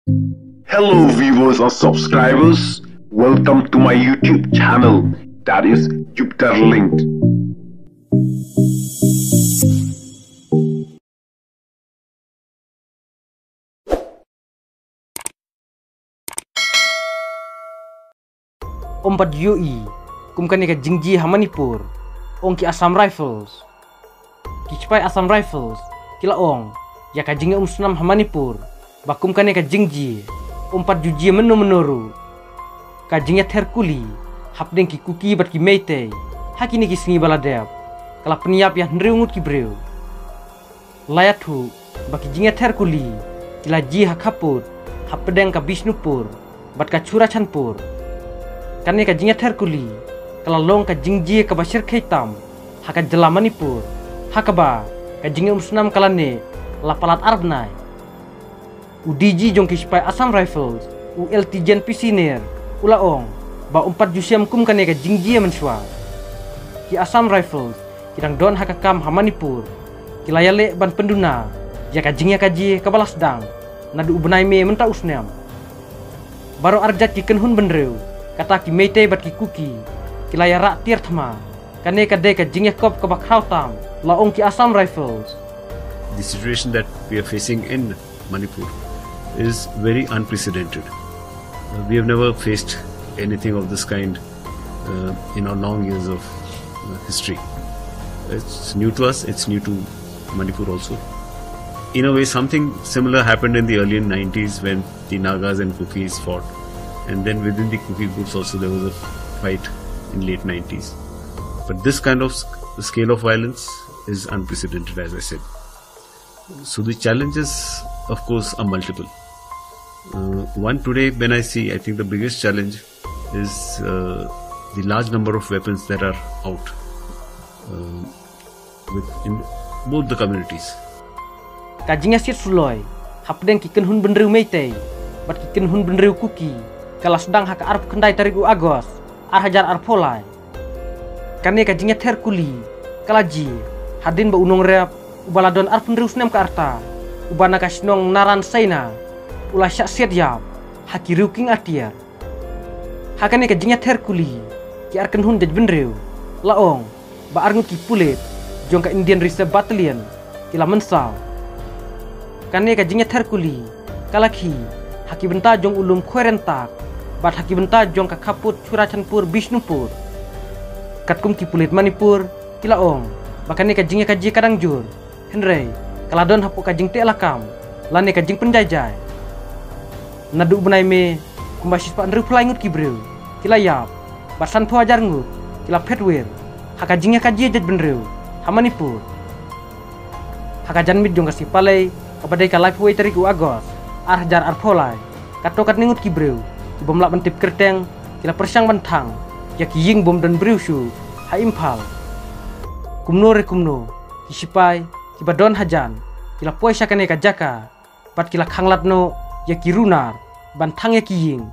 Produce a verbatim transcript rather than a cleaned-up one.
Hello viewers and subscribers, welcome to my YouTube channel, that is Jupiter Linked. Ym pat ïohi kum kane ka jingjia ha Manipur, ong ki Assam Rifles. Ki shipai Assam Rifles ki la ong ïa ka jingïaumsnam ha Manipur ba kum kane ka jingjia ym pat ju jia mynno mynno ruh. Ka jingïather kuli hapdeng ki Kuki bad ki Meitei ha kine ki sngi ba la dep ka la pynïap ïa hynriew ngut ki briew. La ïathuh ba ki jingïather kuli ki la jia ha khappud hapdeng ka Bishnupur bad ka Churachandpur. Kane ka jingïather kuli ka la long ka jingjia kaba shyrkhei tam ha ka jylla Manipur, ha kaba ka jingïaumsnam ka la neh la palat ar bnai. U D G jong ki shipai Assam Rifles, u Lieutenant General P C Nair, u la ong ba ym pat ju shem kum kane ka jingjia mynshuwa. Ki Assam Rifles ki dang don ha ka kam ha Manipur, ki la ïaleh ban pynduna ïa ka jingïakajia kaba la sdang naduh u bnai May mynta u snem. Baroh arjait ki kynhun bynriew, kata ki Meitei bad ki Kuki, ki la ïarah tiar thma. Kane ka dei ka jingïakop kaba khraw tam, la ong ki Assam Rifles. The situation that we are facing in Manipur is very unprecedented. Uh, we have never faced anything of this kind uh, in our long years of uh, history. It's new to us, it's new to Manipur also. In a way, something similar happened in the early nineties when the Nagas and Kukis fought. And then within the Kuki groups also, there was a fight in late nineties. But this kind of s- scale of violence is unprecedented, as I said. So the challenges, of course, are multiple. Uh, one today, when I see, I think the biggest challenge is uh, the large number of weapons that are out uh, with in both the communities. Ka jingïasiat suloi hapdeng ki kynhun bynriew Meitei bad ki kynhun bynriew Kuki ka la sdang ha ka arphew khyndai tarik u Agos ar hajar arphew lai. Kane ka jingïather kuli ka la jia hadien ba u nongrep uba la don arphew hynriew snem ka rta, uba na ka shnong Naran Saina, u la shah siat ïap ha ki riew kieng atiar. Ha kane ka jingïather kuli, ki ar kynhun jaitbynriew la ong ba arngut ki pulit jong ka Indian Reserve Battalion ki la mynsaw. Kane ka jingïather kuli ka la khie ha ki bynta jong u lum Khoirentak bad ha ki bynta jong ka khappud Churachandpur Bishnupur. Katkum ki pulit Manipur ki la ong ba kane ka jingïakajia ka dang jur, hynrei ka la don hapoh ka jingteh lakam lane ka jingpynjaijai. Naduh u bnai May, kumba shispah hynriewphew lai ngut ki briew ki la ïap bad sanphew hajar ngut ki la phet wir ha ka jingïakajia jaitbynriew ha Manipur. Ha ka janmiet jong ka sngi Palei kaba dei ka laiphew wei tarik u Agos ar hajar arphew lai, katto katne ngut ki briew ki bym lah ban tip kyrteng ki la pyrshang ban thang ïa ki ïing bym don briew shuh ha Imphal. Kumno re kumno, ki shipai kiba don hajan ki la poi sha kane ka jaka bad ki la khanglad noh ïa ki runar ban thang ïa ki ïing